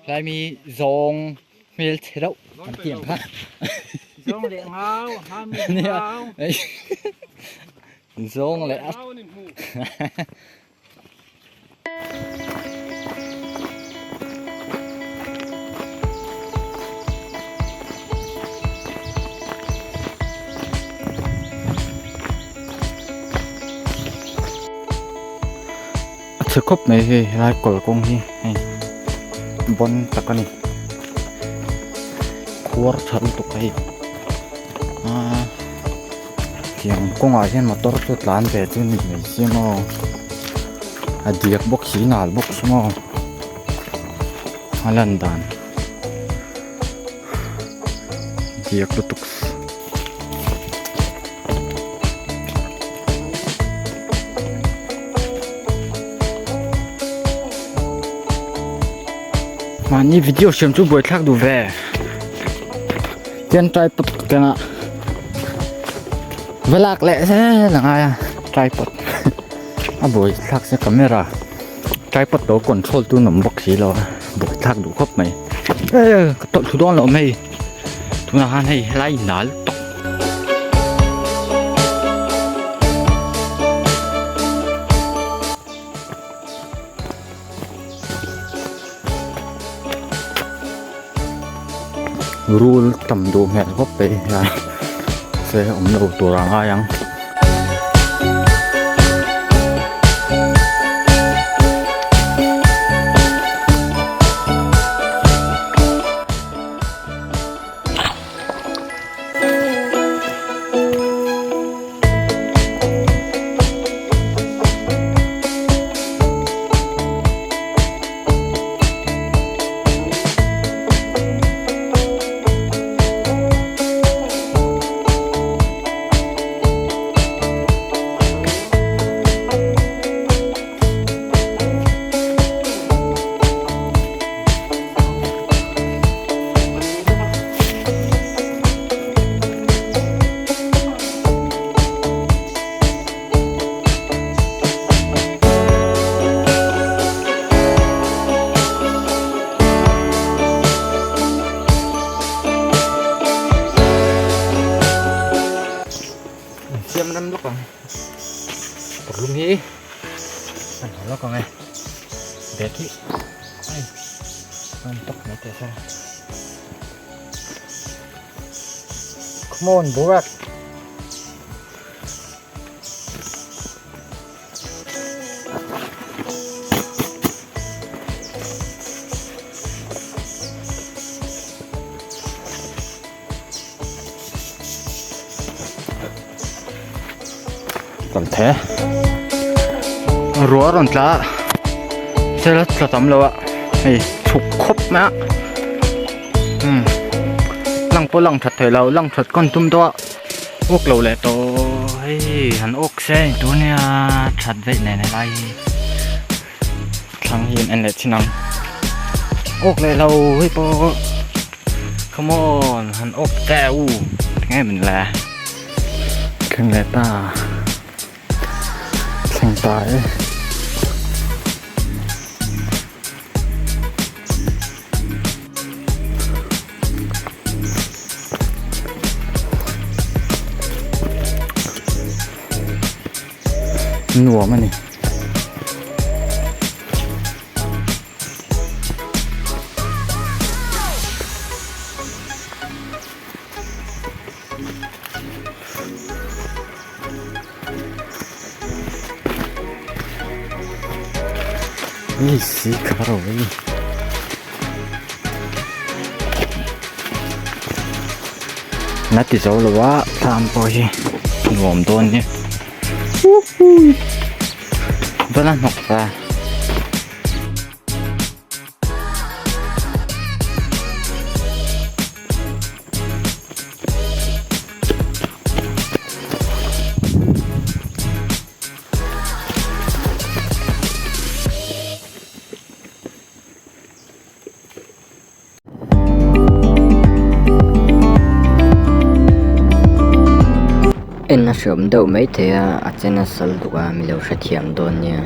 Hlai mi zawng hmel chhe deuh an tih ang kha. Zawng leh ngau, hami ngau. Zawng leh a. A chhe khawp mai hei helai kawr kawng hi hei bawn tak a ni khuar tha lutuk a hei aaa tiang kawngah hian motor chu tlan ve chu ni mai sia maw a diak bawk si nal bawk si maw a lan dan diak lutuk. Mahni video siam chu buaithlak duh ve tian tripod ka keng a va lak leh zel a ngai a tripod a buaithlak se camera tripod lo control tu an awm bawk si lo a buaithlak duh khawp mai e ka tawlh thlu dawn lo mai. Tunah khan hei helai nal tawp. Rul tam duh hmel khawp mai helai se awm lo tur a ngai ang. Siam ram lawk ang pahlum hi an haw lawk ang e bag hi ai an tawk mai teh se come on borak Kan the ruah a rawn tla a sel a tla tam lo a hei chhuk khawp mai a umm lang pawh lang that thei lo lang that kawn tum tawh a awk lo leh tawh hei han awk se tur nia that veih nen helai hi thlang hi an en leh thin ang awk leh lo hei pawh come on han awk teh u enge min le thleng leh ta thleng ta e. Nuam a ni. Ni si kha ro hi. Na ti zo lo a thlam pawh hi nuam dawn nia. Vana hnawk ta. En a hreawm deuh maithei a a chen a sal duk a milo hrethiam dawn nia.